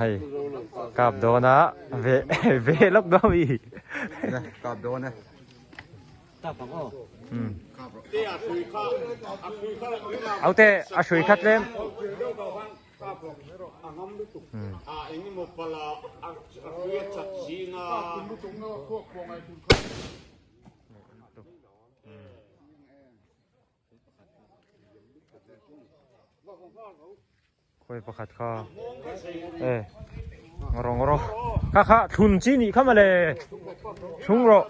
Hei kap dawn a ve ve lawk dawn mi. Kap dawn e. Aute a hrui khat lem. Khawi pakhat kha e ngawr ngawr kha kha thlun chi nih kha mawle thlung rawh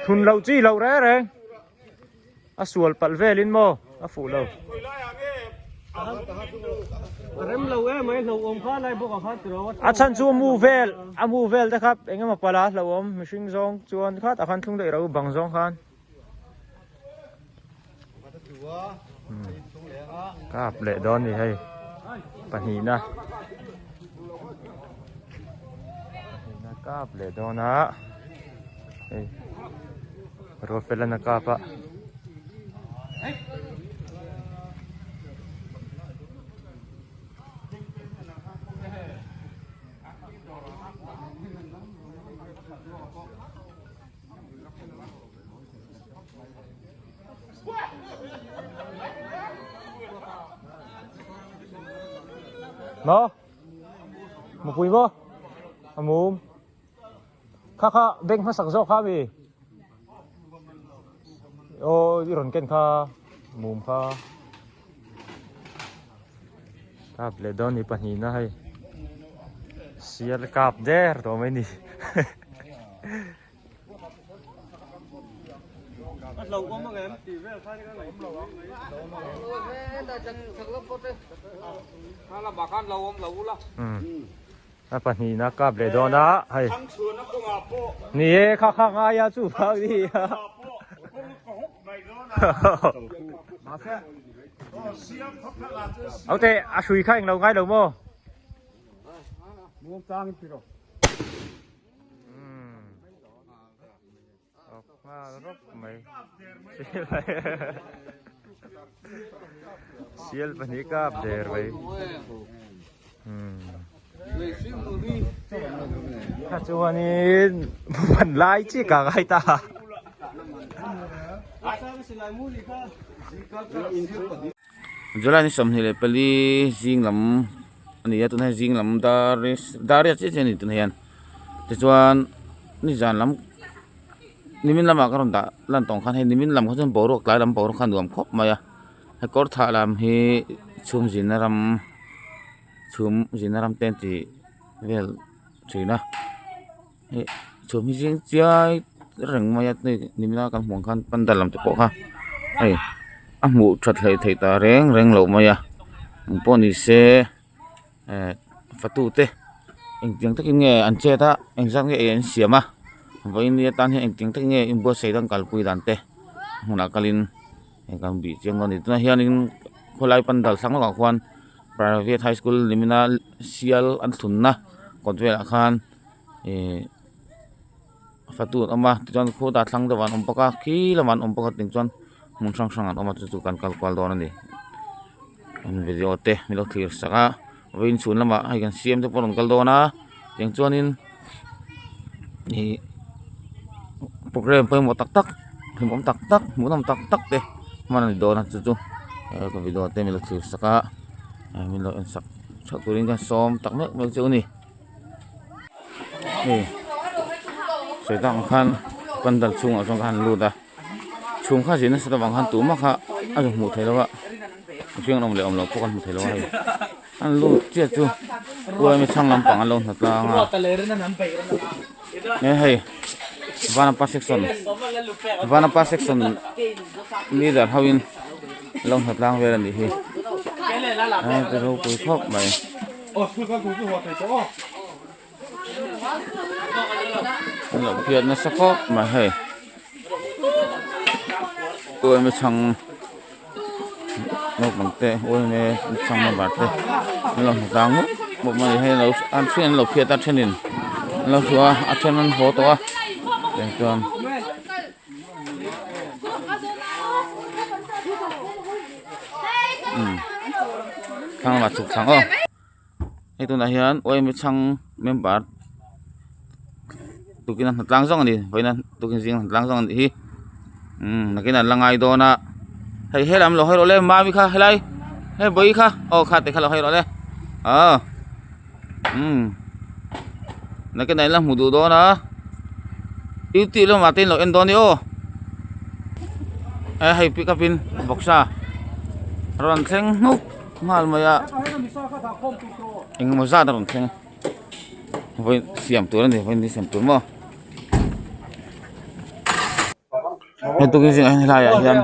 thlun loh chi loh reng reng a sual palh velin maw a fuh lo. A chhan chu a mu vel a mu vel te kha eng emaw palh a hlauhawm mihring zawng chuan khatah khan thlung daih ro bang zawng khan. Kap leh dawn ni hei pahnihna pahnihna kap leh dawn a hei Ruafelan a kap a. Maw? Mupui maw? A mum. Kha kha beng hmasak zawk kha mi. Aw i rawn ken kha mum kha. Kap leh dawn ni pahnihna hei. Sial kap der tawh mai ni. A pahnihna kap leh dawn a hei. Ni e kha kha ngai a chu phak ni a. Aute a hrui kha englo ngai lo maw? Sial pahnih kap der mai. Kha chuanin van lai chi ka ngai ta. July ni 24 zing lam a ni a tunah hian zing lam dar dar riat chiah chiah a ni tunah hian tichuan nizan lam nimin lamah ka rawn dah lan tawng khan hei nimin lam kha chuan boruak tlai lam boruak kha a nuam khawp mai a he kawr thah lam hi chhum zinna ram chhum zinna ram te an tih vel thin a hei chhum hi zing chiai reng mai a nimin a kan hmuh ang khan pandal lam te pawh kha hei a hmuh that hleih theih ta reng reng loh mai a engpawh ni se eh fatu te engtiang takin nge an chet a engzat nge ei an siam a vawiin ni atan hian engtiang takin nge inbuatsaih dan kalpui dan te hmunah kalin hei kan bih chiang dawn a ni tunah hianin khawlai pandal thlang lawkah khuan private high school nimina sial an thlunna kawt velah khan ihh fatu an awm a tichuan khutah thlang deuhah an awm bawk a khi lamah an awm bawk a tiang chuan hmun hrang hrang an awm a chu chu kan kal kual dawn a ni video te min lo thlir sak a vawiin chhun lamah hei kan siam te pawh a rawn kal dawn a tiang chuanin ih program pawimawh tak tak hlimawm tak tak hmuhnawm tak tak te hman a ni dawn a chu chu ka video te min lo thlir sak a min lo en sak theuh turin ka sawm tak meuh meuh chu a ni. Hei sawi tak ang khan pandal chhungah chuan ka han lut a chhung kha zin nasa avang khan tumah kha a zu hmuh theih loh a mihring an awm leh awm loh pawh kan hmu thei lo a hei an lut chiah chu uaimi chhang lampang an lo hna tlang a he hei vanapa section vanapa section leader ho in lo hna tlang vel a nih hi a ropui khawp mai. An lo phiat nasa khawp mai hei uaimi chhang naupang te uaimi chhang member te an lo hmu tlang mup mup mai hei lo an then an lo phiat a thenin an lo hru a a then an haw tawh a tiang chuan. Thlang lamah chhuk thlang aw. Hei tunah hian yma chhang member tukin a hnatlang zawng a ni vawiin a tukin zing a hnatlang zawng a nih hi umm nakin an la ngai dawn a hei helam lo hawi rawh le mami kha helai hei bawihi kha aw kha te kha lo hawi rawh le aw umm nakin ah in la hmu duh dawn a duty lamah te in lo en dawn a ni aw hei pick up in vawksa rawn thleng hnuk nghal mai a engemaw zat a rawn thleng a vawi siam tur a ni vawi ni siam tur maw he tukin zingah hian helaiah hian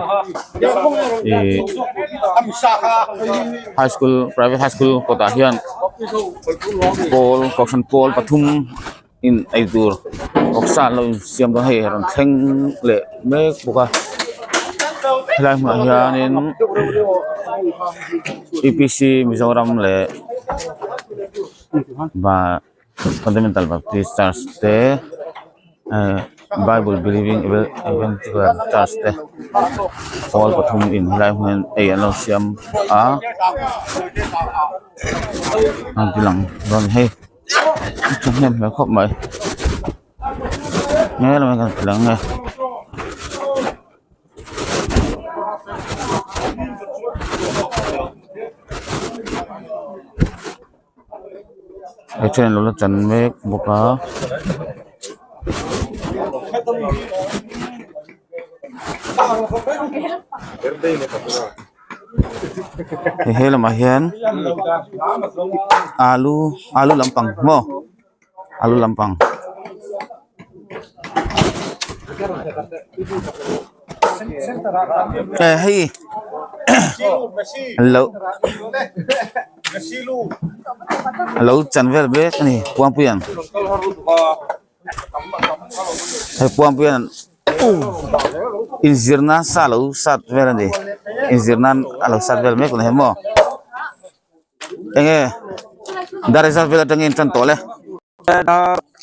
ihh high school private high school kawtah hian pawl kohhran pawl pathum in eitur vawksa an lo insiam dawn hei rawn thleng leh mek bawk a helai hmunah hianin E P C Mizoram leh Fundamental Baptist Church te eh Bible Believing Evangelical Church te pawl pathum in helai hmun hian ei an lo siam a an ti lang dawn hei thahnem hmel khawp mai nge lamah hian kan ti lang nge. Hei chuan alo la chan mek bawk a. Hei he lamah hian alu alu lampang maw alu lampang. Hei lo lo chan vel mek a ni Puangpuia'n hei Puangpuia'n inzir nan sa lo sat vel a ni inzir nan a lo sat vel mek a ni he maw eng nge dar zat vel atangin tan tawh le.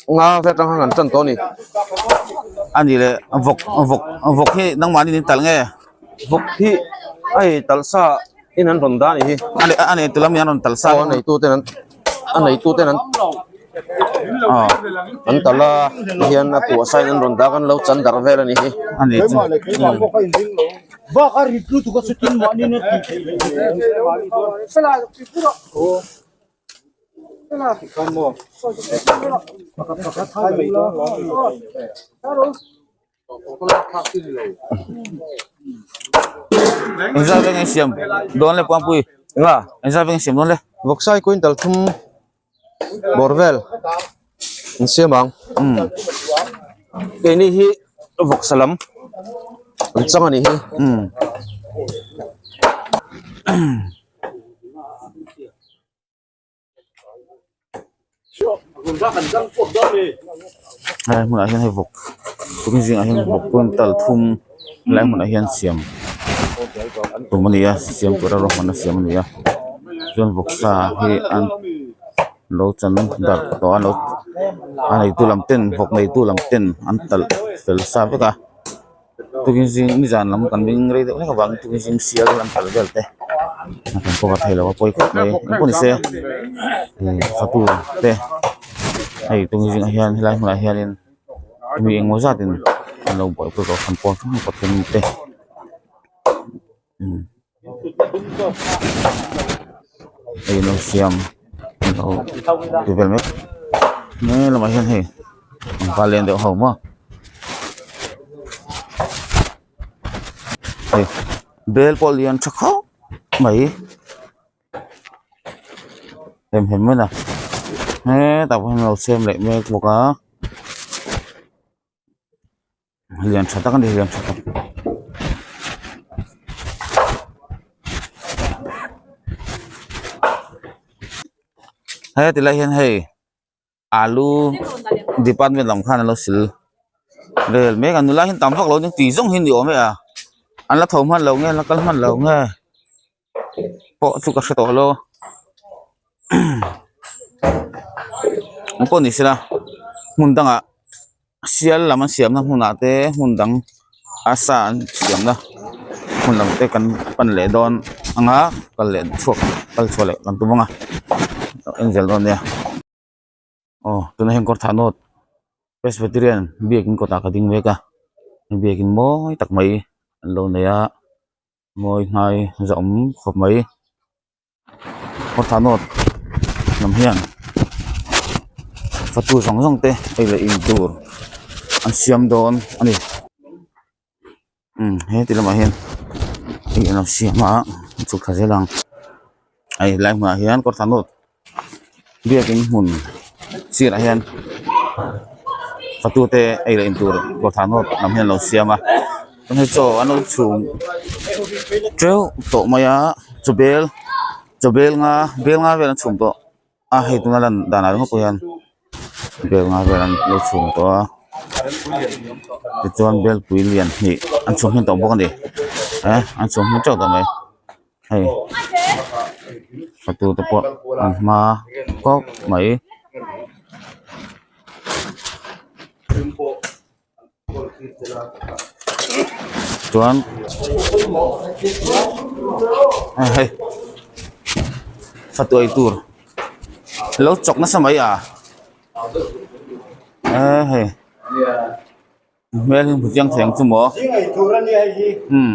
Nga vel atang khan an tan tawh a ni. A ni le vawk vawk vawk hi nangmahni in talh nge? Vawk hi a ei talh sa in an rawn dah a ni hi. A nei a nei tu lam in an rawn talh sa. Aw a neitu ten an a neitu ten an an talh a tihian a puah sa in an rawn dah a kan lo chan darh vel a ni hi. A ni chu. Engzat veng in siam dawn le Puangpui? Enga? Engzat veng in siam dawn le? Vawksai quintal thum bawr vel an siam ang. Keini hi vawksa lam an chang a nih hi. Helai hmunah hian hei vawk tukin zingah hian vawk quintal thum helai hmunah hian siam tum a ni a siam tura ruahmanna siam a ni a chuan vawksa hi an lo chan darh tawh a a neitu lam ten vawk neitu lam ten an talh fel sa vek a. Tukin zing nizan lam kan ring rei deuh hlek avangin tukin zing sial an kal vel te a kan cover thei lo a pawi khawp mai engpawh ni se ih fatu te hei tukin zingah hian helai hmunah hianin mi engmaw zatin an lo buaipui tawh a pawn hrang hrang pathum te umm hei an lo siam an lo ti vel mek he lamah hian hei pangpar lian deuh ho maw hei bel pawh lian tha khawp mai hem hem mai a hetah pawh hian an lo siam leh mek bawk a. Lian tha tak a ni lian tha tak. He ti lai hian hei alu department lam khan an lo sil vel mek a nula hian tam vak lo nia tui zawng hi ni awm e a an la tho hman lo nge an la kal hman lo nge pawh chu ka hre tawh lo engpawh ni sela hmun dangah. Sial lam an siamna hmunah te hmun dang a sa an siamna hmun lam te kan pan leh dawn ang a kal leh chhuak kal chhuah leh kan tum ang a. en zel dawn nia aw tunah hian kawr thah nawt presbyterian biakin kawtah ka ding mek a biakin mawi tak mai an lo nei a mawi hnai zahawm khawp mai kawr thah nawt lam hian fatu zawng zawng te ei leh in tur an siam dawn a ni. Umm he ti lamah hian hei an lo siam a chhuk thla zel ang hei helai hmunah hian kawr thlan nawt biakin hmun sirah hian fatu te ei leh in tur kawr thlan nawt lam hian an lo siam a chuan hei chaw an lo chhum teuh tawh mai a chaw bel chaw bel nga bel nga vel an chhum tawh a hei tuna lan danah ringawt pawh hian bel nga vel an lo chhum tawh a tichuan belpui lian hnih an chhum hman tawh bawk a ni eh an chhum hman teuh tawh mai hei fatu te pawh an hma kawk mai. Chuan hei fatuai tur lo chawk nasa mai a e hei hmel hi hmu chiang thei ang chu maw umm.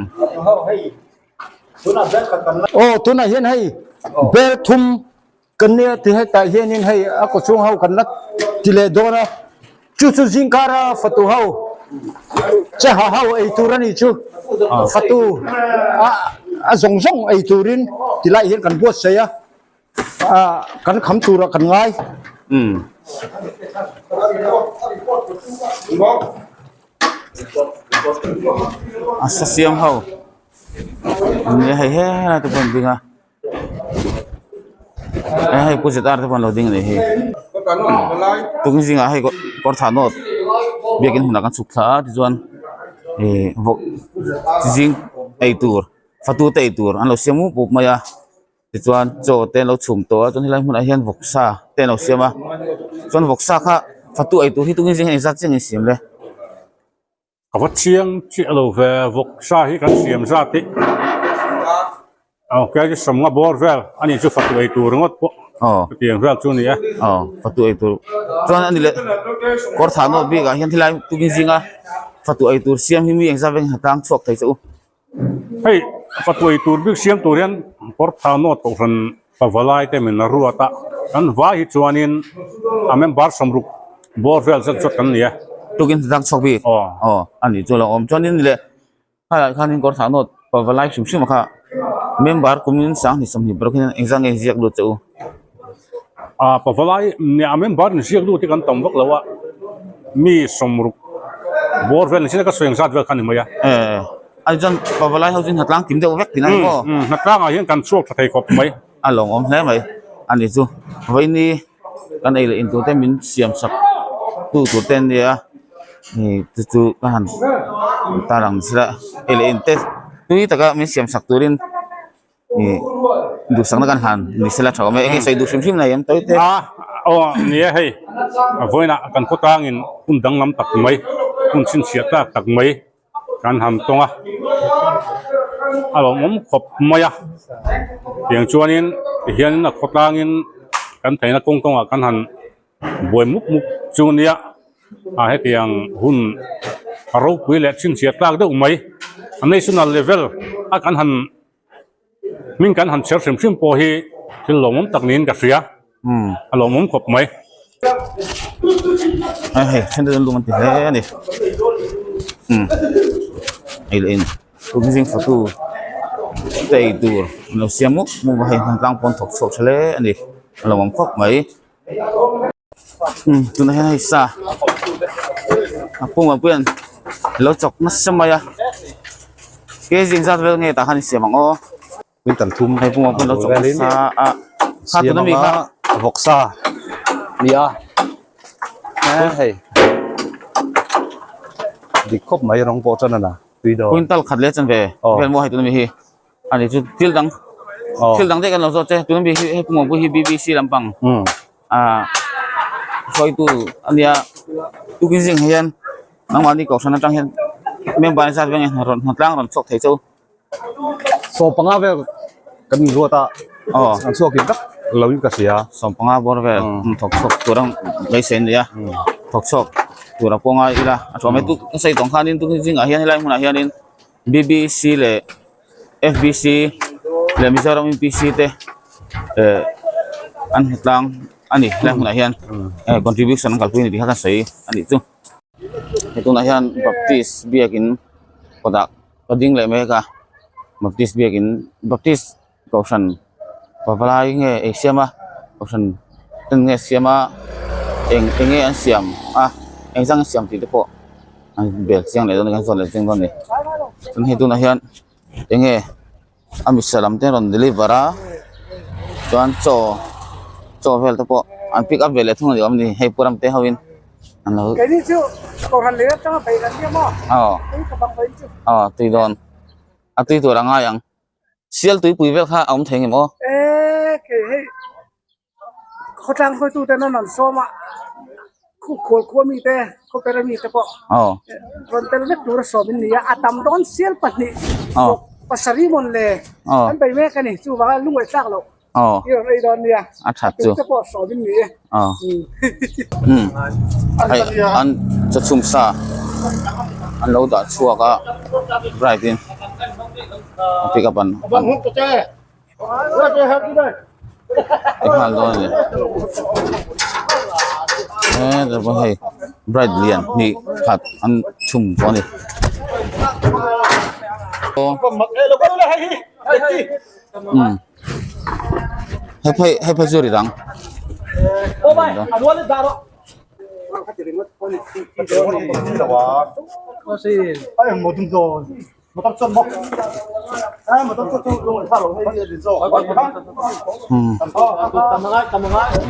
Aw tunah hian hei bel thum Kan nia ti hetah hianin hei a kawchhung ho kan la ti leh dawn a, chu chu zingkara fatu ho che ha ho ei tur a nih chu, fatu a zawng zawng ei turin ti lai hian kan buatsaih a, kan kham turah kan ngai. A sa siam ho nia hei helai te pawh an ding a. Hei pu zet ar te pawh an lo ding a nih hi tun zingah hei kawr thah nawt biakin hmunah kan chhuk thla a tichuan ihh vawk zing ei tur fatu te ei tur an lo siam mup mup mai a tichuan chaw te an lo chhum tawh a chuan helai hmunah hian vawksa te an lo siam a chuan vawksa kha fatu ei tur hi tun zing hian engzat chiah nge an siam le. Ka va chiang chiah lo ve vawk sa hi kan siam zat i aw kei chu sawmnga bawr vel a nih chu fatu ei tur ringawt pawh chutiang vel chu a ni e. Aw fatu ei tur chuan a ni leh kawr thah nawt bik ah hian helai tukin zinga fatu ei tur siam hi mi engzat veng a tlang chhuak thei che u. Hei fatu ei tur bik siam tur hian kawr thah nawt kohhran pavalai te min ruat a, kan vai hi chuanin a member sawmruk bawr vel zat zawt kan ni e. Tukin hnathak chhuak bik aw a nih chu lo awm chuanin leh khalai khanin kawr thah nawt pavalai hrim hrim a kha member kumin sanghnih sawmhnih paruk hian engzah nge ziak lut che u? A pavalai nia a member in ziak lut hi kan tam vak lo a, mi sawmruk bawr vel ni sin a ka sawi ang zat vel kha a ni mai a. A chuan pavalai ho chu hnatlang kim deuh vek tih na ni maw? Umm hnatlangah hian kan chhuak tha thei khawp mai. A lawmawm hle mai a ni chu vawiini kan ei leh in tur te min siam sak tu tur te an nia ih chu chu ka han tar ang sela ei leh in te tui taka min siam sak turin ih duhsakna kan hlan ni sela tha awm e enge sawi duh hrim hrim nei em tawi te. A aw ni e hei vawiinah kan khawtlangin hun danglam tak mai hun chhinchhiah tlak tak mai. Kan han tawng a, a lawmawm khawp mai a, tiang chuanin tihianin a khawtlangin kan theihna kawng kawngah kan han buai mup mup chu nia a hetiang hun a ropui leh chhinchhiah tlak deuh mai a national level a kan han hming kan han chher hrim hrim pawh hi thil lawmawm tak niin ka hria a lawmawm khawp mai. A hei then te chuan lung an ti hle a ni umm ei leh in tun zing fatu te ei tur an lo siam mup mup a hei hnamtlang pawn thawk chhuak tha hle a ni a lawmawm khawp mai umm tunah hian hei sa a pumah pawh hian lo chawk nasa mai a ke zing zat vel nge tah khan insiam ang aw. Quintal thum hei pumah pawh lo chawk nasa a kha tuna mi kha vawksa nia hei dik khawp mai rawng pawh chuan a na tui dawn quintal khat leh chan ve vel maw hei tuna mi hi ani chu thil dang thil dang daih kan lo zawt che tuna mi hi hei pumah pawh hi bbc lampang ah hruaitu ania tukin zing hian nangmahni kohhran atang hian member zat veng rawn hnatlang rawn chhuak thei che u. Saw panga vel kan inruat a an chhuak in tak. lo in ka hria. 15 bawr vel thawk chhuak tur ang beisei an ni a, thawk chhuak tur a pawh ngai ila a thuam mai tu ka sawi tawng khanin tu zingah hian helai hmunah hianin B_B_C leh F_B_C leh Mizoram M_P_C te eh an hmu tlang a ni helai hmunah hian eh contribution an kalpui a ni tih kha ka sawi a nih chu. He tunah hian Baptist biakin kawtah ka ding leh mek a Baptist biakin Baptist Kohhran pavalai nge ei siam a kohhran ten nge siam a eng eng nge an siam a eng zang an siam tih te pawh an bel chiang leh dawn a ni kan zawt leh chiang dawn a ni chuan hei tunah hian eng nge a misa lam te rawn deliver a chuan chaw chaw vel te pawh an pick up ve leh thung a ni awm a ni hei pu ram te ho in an lo aw aw tui dawn a tui tur a ngai ang. Sial tuipui vel kha a awm thei ngem aw? E kei hei khawtlang hruaitu ten an rawn sawm a, khu khual khua mi te khawpera mi te pawh rawn tel vek tur a sawm in ni a, a tam dawn sial pahnih vawk pasarih mawn le an bei mek a ni chuvanga lungaih tlak loh i rawn ei dawn nia a that chu te pawh sawm in ni e. Hei an chawchhum sa an lo dah chhuak a bright in a pick up an an ti nghal dawn a ni he pawh hei bright lian hnih khat an chhum tawh a ni. Hei phei hei phei chu ri dang.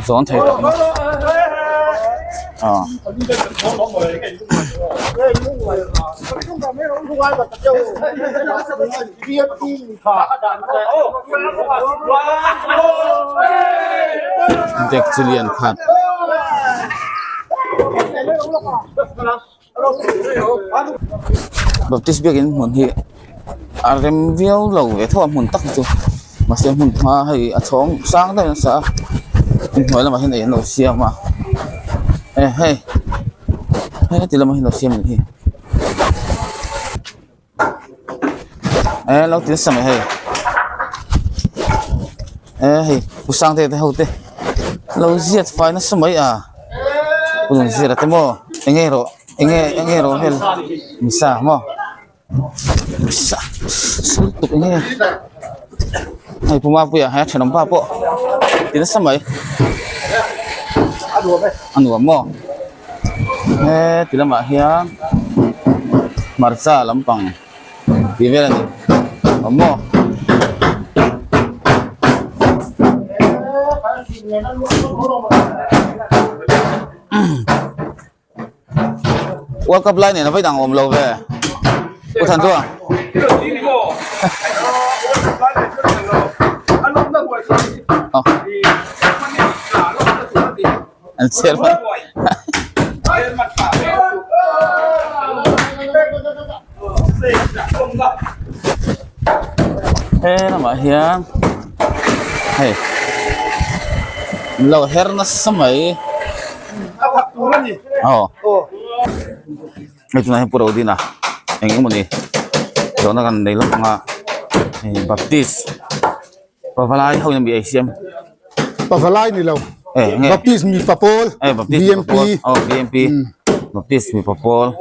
Zawn thei tak mai Deck chu lian khat. Baptist biakin hmun hi a rem viau lo ve tho a hmun tak hi chu mahse hmun hma hei a chhawng sang deuh in a sa a inhnuai lamah hian ei an lo siam a e hei heti lamah hian lo siam a nih hi. E lo ti nasa mai hei e hei pu sangte te ho te lo ziat fai nasa mai a pu rawn ziat a te maw eng nge rawh eng nge eng nge rawh vel misa maw misa tuk eng nge hei pu mapuia hei a thenawm pa pawh ti nasa mai a nuam maw. He ti lamah hian hmarcha lampang tih vel a ni awm maw. World Cup lai nen a vawi dang awm lo ve Pu Thanchua. An chhiar mai. He lamah hian hei lo her nasa mai aw hei tunah hian pu Rodina eng emaw ni zawhna kan nei lawk ang a hei baptist. Pavalai ho in a mi ei siam. Pavalai ni lo. Eh, nge. Baptist mi papawl. Eh, Baptist mi BMP. papawl. Oh, BMP. Baptist mi papawl.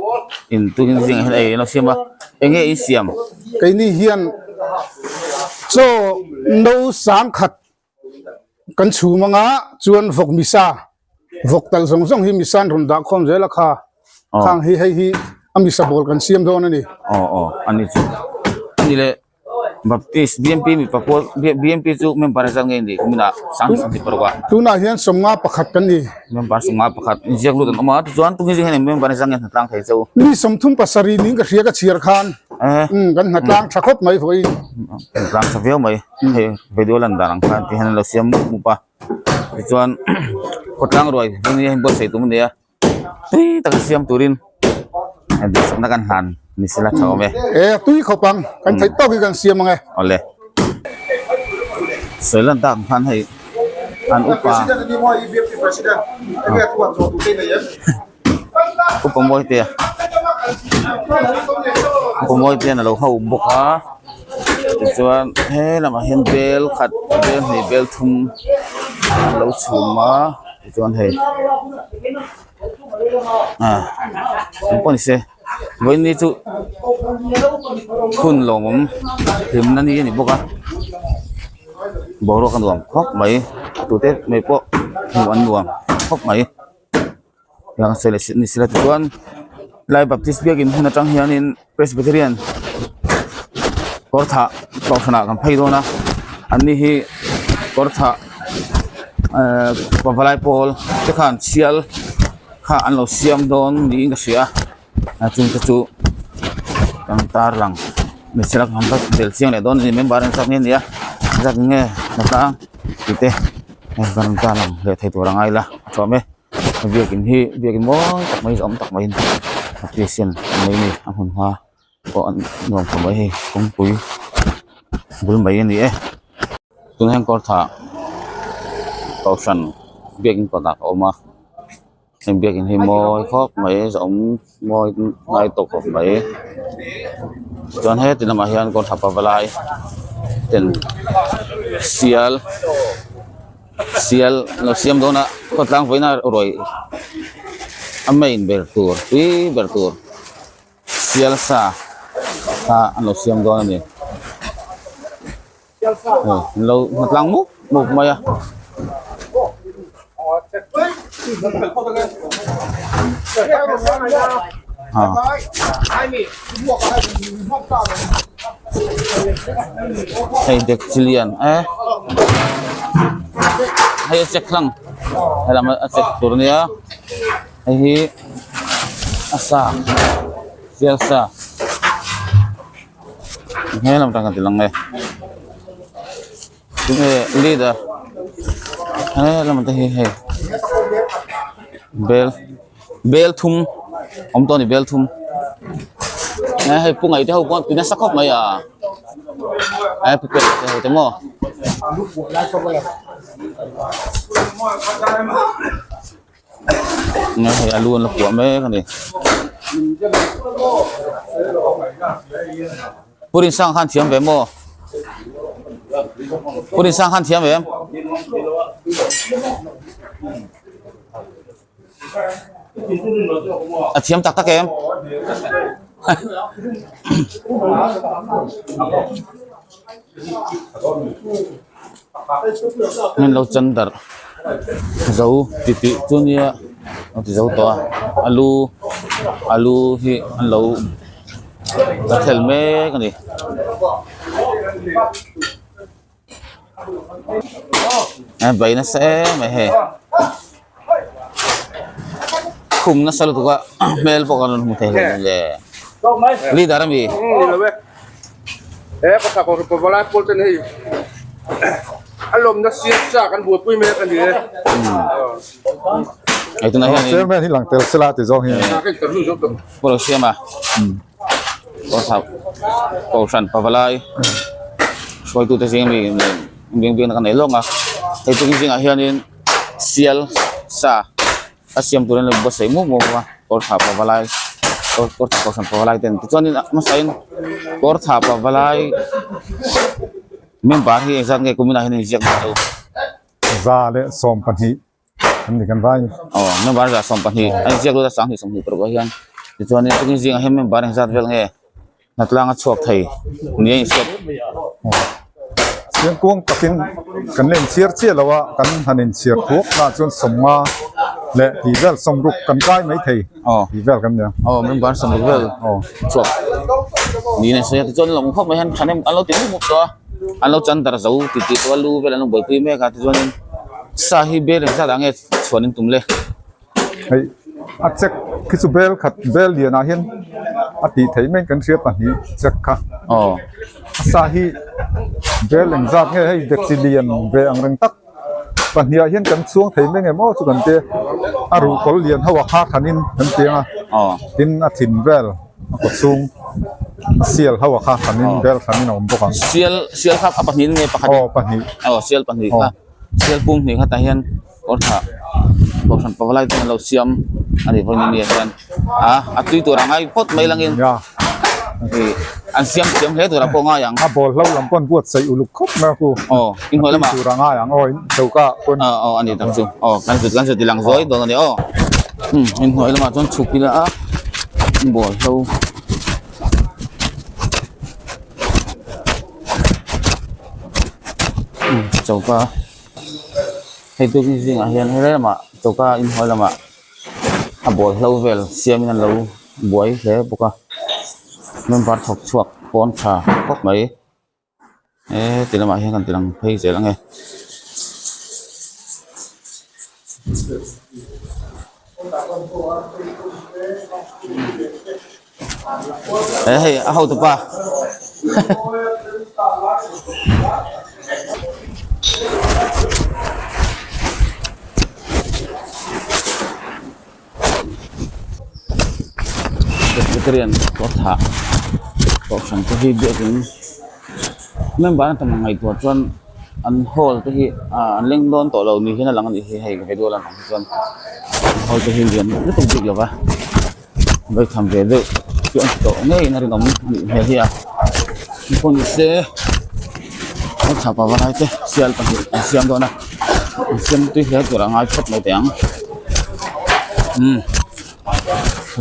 In tukin zing hian ei lo siam a. Enge in siam? Keini hian chaw no sang khat kan chhum anga chuan vawk misa vawk tal zawng zawng hi misa an rawn dah khawm zel a kha. Khang hi hei hi a misa bawl kan siam dawn a ni. Oh, oh, ani chu. Ani le Baptist BMP mipa pawl BMP chu member zat nge ni kuminah sang ti paruk a. Tunah hian 51 kan ni. Member 51 inziak lut an awm a tichuan tunge zing hian member zat nge hnatlang thei cheu. Mi 37 ning ka hria ka chhiar khan kan hnatlang tha khawp mai vawiin. Hnatlang tha viau mai hei video lan dan ang khan ti hian an lo siam mup mup a tichuan khawtlang ruai vawiin hian buatsaih tum a ni a. Tui taka siam turin duhsakna kan hlan ni sela tha awm e. E tui khawp ang kan theih tawk hi kan siam ang e. Awle. Sawi lan tak ang khan hei. An upa upa Mawitea upa Mawitea a lo ho bawk a tichuan he lamah hian bel khat bel hnih bel thum an lo chhum a tichuan hei ah engpawh ni se. Vawiin chu hun lawmawm hlimna ni a ni bawk a boruak a nuam khawp mai tute mai pawh hmuh an nuam khawp mai tiang sawi leh ni sela tichuan lai baptist biakin hmun atang hianin presbyterian kawr thah kohhran ah kan phei dawn a an ni hi kawr thah ehh pavalai pawl te khan sial. Kha an lo siam dawn niin ka hria a chung te chu kan tar lang hmeichhe lam han va bel chiang leh dawn a ni member an zat nge nia zat nge hnatlang tih te hei kan rawn tar lang leh thei tur a ngai la a thuam e biakin hi biakin mawi tak mai zawm tak maiin a kristian mai a ni a hmun hma pawh a nuam khawp mai hei kawngpui bul mai a ni e. Tunah hian kawr thah kohhran biakin kawtah a awm a heng biakin hi mawi khawp mai zawm mawi ngai tawh khawp mai chuan heti lamah hian kawr tha pavalai ten sial sial an lo siam dawn a khawtlang vawiina ruai a main ber tur tui ber tur. Sial sa kha an lo siam dawn a ni. Hei an lo hna tlang mup mup mai a. Hei dek chi lian e hei a chek hlang helam a chek tur a nia. Hei hi a sa sial sa he lam tang ka ti lang e tinge leader he lam te hi hei bel bel thum awm tawh a ni bel thum e hei pu ngaih te ho pawh ti nasa khawp mai a e pu pek te ho te maw. Nge hei a lu an la puah mek a ni. Pu Rinsang khan thiam ve maw? Pu Rinsang khan thiam ve em? A thiam tak tak em? Heng lo chan darh zo ti tih chu nia a ti zo tawh a alu alu hi an lo la khel mek a ni. A bei nasa em mai hei khum nasa lutuk a hmel pawh kan rawn hmu thei hlei le leader ami. He pakhat kawr pavalai pawl ten hei a lawmna siam sa kan buaipui mek a ni e. Hei tunah hian Chairman hi lang tel sela ti zawng hian. Pu lo siam a. Kohhran pavalai hruaitute zing ami biang biakna ka nei lawng a. Hei tukin zingah hianin sial sa a siam turin an lo buatsaih mup mup a kawr tha pavalai kawr tha kohhran pavalai ten tichuanin a hmasain kawr tha pavalai member hi engzat nge kuminah hian inziak dawn lo. Za leh 12 an ni kan vai. Aw member za 12 a inziak lut a 20 20 paruk ah hian tichuanin tukin zingah hian member engzat vel nge. Hnatlang a chhuak thei ni a inhriat. Chiangkuang takin kan la inchhiar chiah lo a, kan han inchhiar thuak hna chuan sawmnga leh tih vel sawmruk kan kai mai thei tih vel kan nia. Aw member sawmruk vel chhuak niin an sawi a, tichuan lawng khawp mai hian thahnem an lo ti mup mup tawh a, an lo chan darh zo ti tih tawh a, lu vel an lo buaipui mek a, tichuanin sa hi bel engzat ah nge chhuan in tum le? Hei a check khi chu bel khat bel lian ah hian a tih theih mai kan hria pahnih check kha aw a sa hi bel engzat nge hei dekchi lian ve ang reng tak pahnih ah hian kan chhuang thei mai ngem aw chu kan tia a ruhkawl lian ho a kha thanin kan tiang a aw tin a thin vel a kaw chhung a sial ho a kha thanin bel thanin a awm bawk ang sial sial kha a pahnih nge pakhat aw pahnih aw sial pahnih kha. Sial pum hnih khatah hian kawr thah kohhran pavalai ten an lo siam a ni vawiin ania hian a a tui tur a ngai phawt mai langin ih an siam thiam hle tur ah pawh ngai ang. A ball hlo lam pawn buatsaih uluk khawp mai a ku. Aw inhnuai lamah. A tui tur a ngai ang aw in choka pawn. Aw aw a ni tak chu aw kan zut kan zut ti lang zawi dawn a ni aw umm inhnuai lamah chuan chhuk ila a ball hlo. Choka hei tukin zingah hian helai lamah choka inhnuai lamah a bawl hlo vel siamin an lo buai hle bawk a member thawk chhuak pawn tha khawp mai he ti lamah hian kan ti lang phei zel ang e. E hei a hotu pa Presbyterian kawr thah kohhran te hi biakin member an tam ang ngaihtuah chuan an hall te hi ah an leng dawn tawh lo ni hian a lang a nih hi hei video lam ang hi chuan hall te hi lian lutuk bik lo va vaitham ve deuh chu an ti tawh ngeiin a rinawm a nih hmel hi a engpawh ni se hmeichhia pavalai te sial pahnih an siam dawn a an siam tui hle tur a ngai phawt mai teh ang umm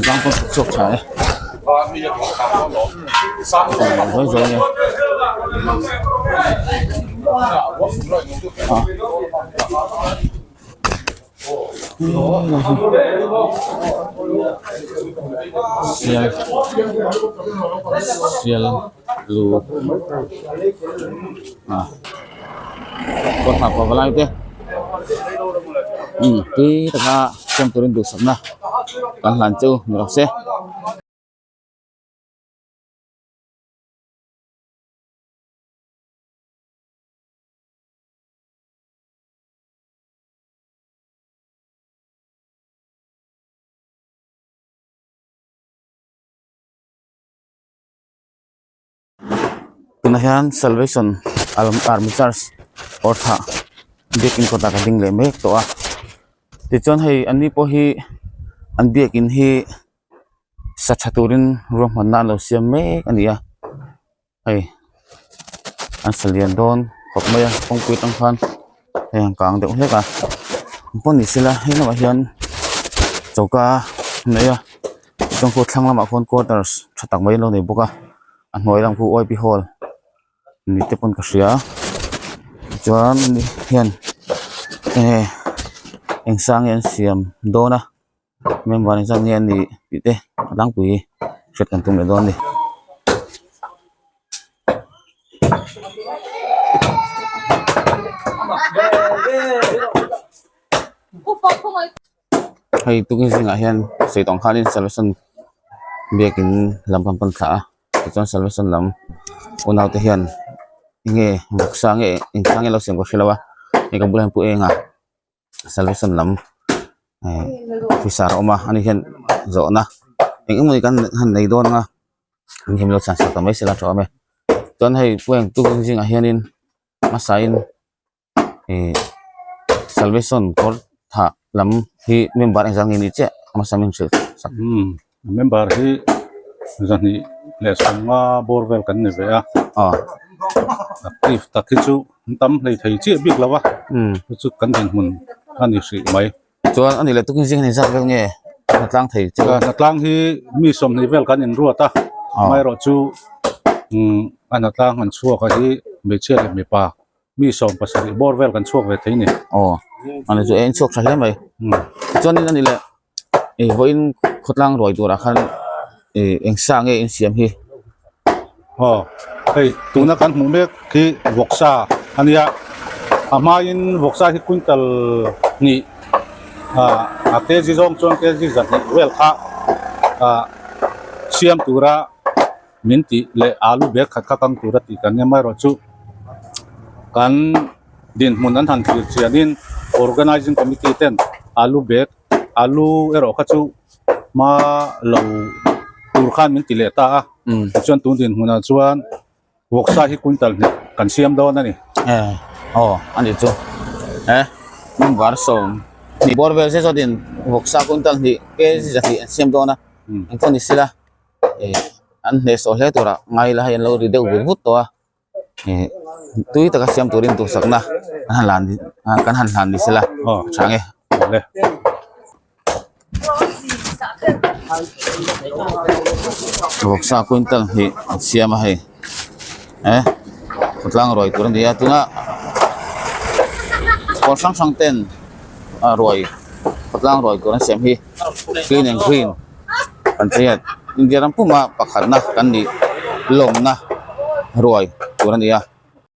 zang pawh chhuak tha e zawi zawi a ah. Sial sial lu ah kawt hna pawh valai te umm tui taka siam turin duhsakna kan hlan chu ni rawh se. Tunah hian salvation army church awr thah biakin kawtah ka ding leh mek tawh a tichuan hei an ni pawh hi an biakin hi sa tha turin ruahmanna an lo siam mek a ni a. Hei an sa lian dawn khawp mai a kawngpui atang khan hei an kang deuh hlek a engpawh ni sela hei lamah hian choka a nei a chuan khu thlang lamah khuan quarters tha tak mai an lo nei bawk a a hnuai lam khu Y P hall ni te pawn ka hria chuan hian enge eng sang nge an siam dawn a. Member engzat nge a nih tih te a tlangpui hriat kan tum leh dawn a ni. Hei tukin zingah hian sawi tawng khanin salvation biakin lam kan pan thla a tichuan salvation lam unaute hian enge vawksa nge engsa nge lo siam ka hre lo a hei ka bulah hian pu enga. Salvation lam eh officer a awm a ani hian zawhna eng emaw ni kan han nei dawn anga an him lo chhan sak ta mai sela tha awm e chuan hei pu eng tu zingah hianin hmasain ih salvation kawr thah lam hi member engzah nge ni chiah hmasa min hrilh sak. Umm member hi zahnih leh sawmnga bawr vel kan ni ve a active tak hi chu an tam hlei thei chiah bik lo a chu chu kan dinhmun a ni hrih mai. Chuan a ni leh tukin zing a ni zat vel nge hnatlang thei chu. Hnatlang hi mi 20 vel kan inruat a amaherawh chu umm a hnatlang han chhuak a hi hmeichhia leh mipa mi 17 bawr vel kan chhuak ve thei a ni. Aw a ni chu e inchhuak tha hle mai chuanin a ni leh. Ih vawiin khawtlang ruai turah khan ih eng sa nge in siam hi. Aw hei tuna kan hmuh mek hi vawksa a nia a hmain vawksa hi quintal hnih ah a kg zawng chuan kg zahnih vel kha ah siam tura min tih leh alu bag khat kha kang tura tih kan nia amaherawhchu kan dinhmun an han thlir chianin organizing committee ten alu bag alu erawh kha chu hma lo tur khan min ti leh ta a tichuan tun dinhmunah chuan vawksa hi quintal hnih kan siam dawn a ni. Aw a nih chu. Eh number 20 bawr vel zet zawtin vawksa quintal hnih kg 200 an siam dawn a engpawh ni sela eh an hnehsawh hle turah ngai ila hei an lo ri deuh vut vut tawh a eh tui taka siam turin duhsakna an han lan kan han hlan ni sela a tha ang e. Vawksa quintal hnih an siam a hei eh khawtlang ruai tur a ni a tuna pawl hrang hrang ten a ruai khawtlang ruai tur an siam hi clean and green kan chei a India ram puma pakhatna kan nih lawmna ruai tur a ni a.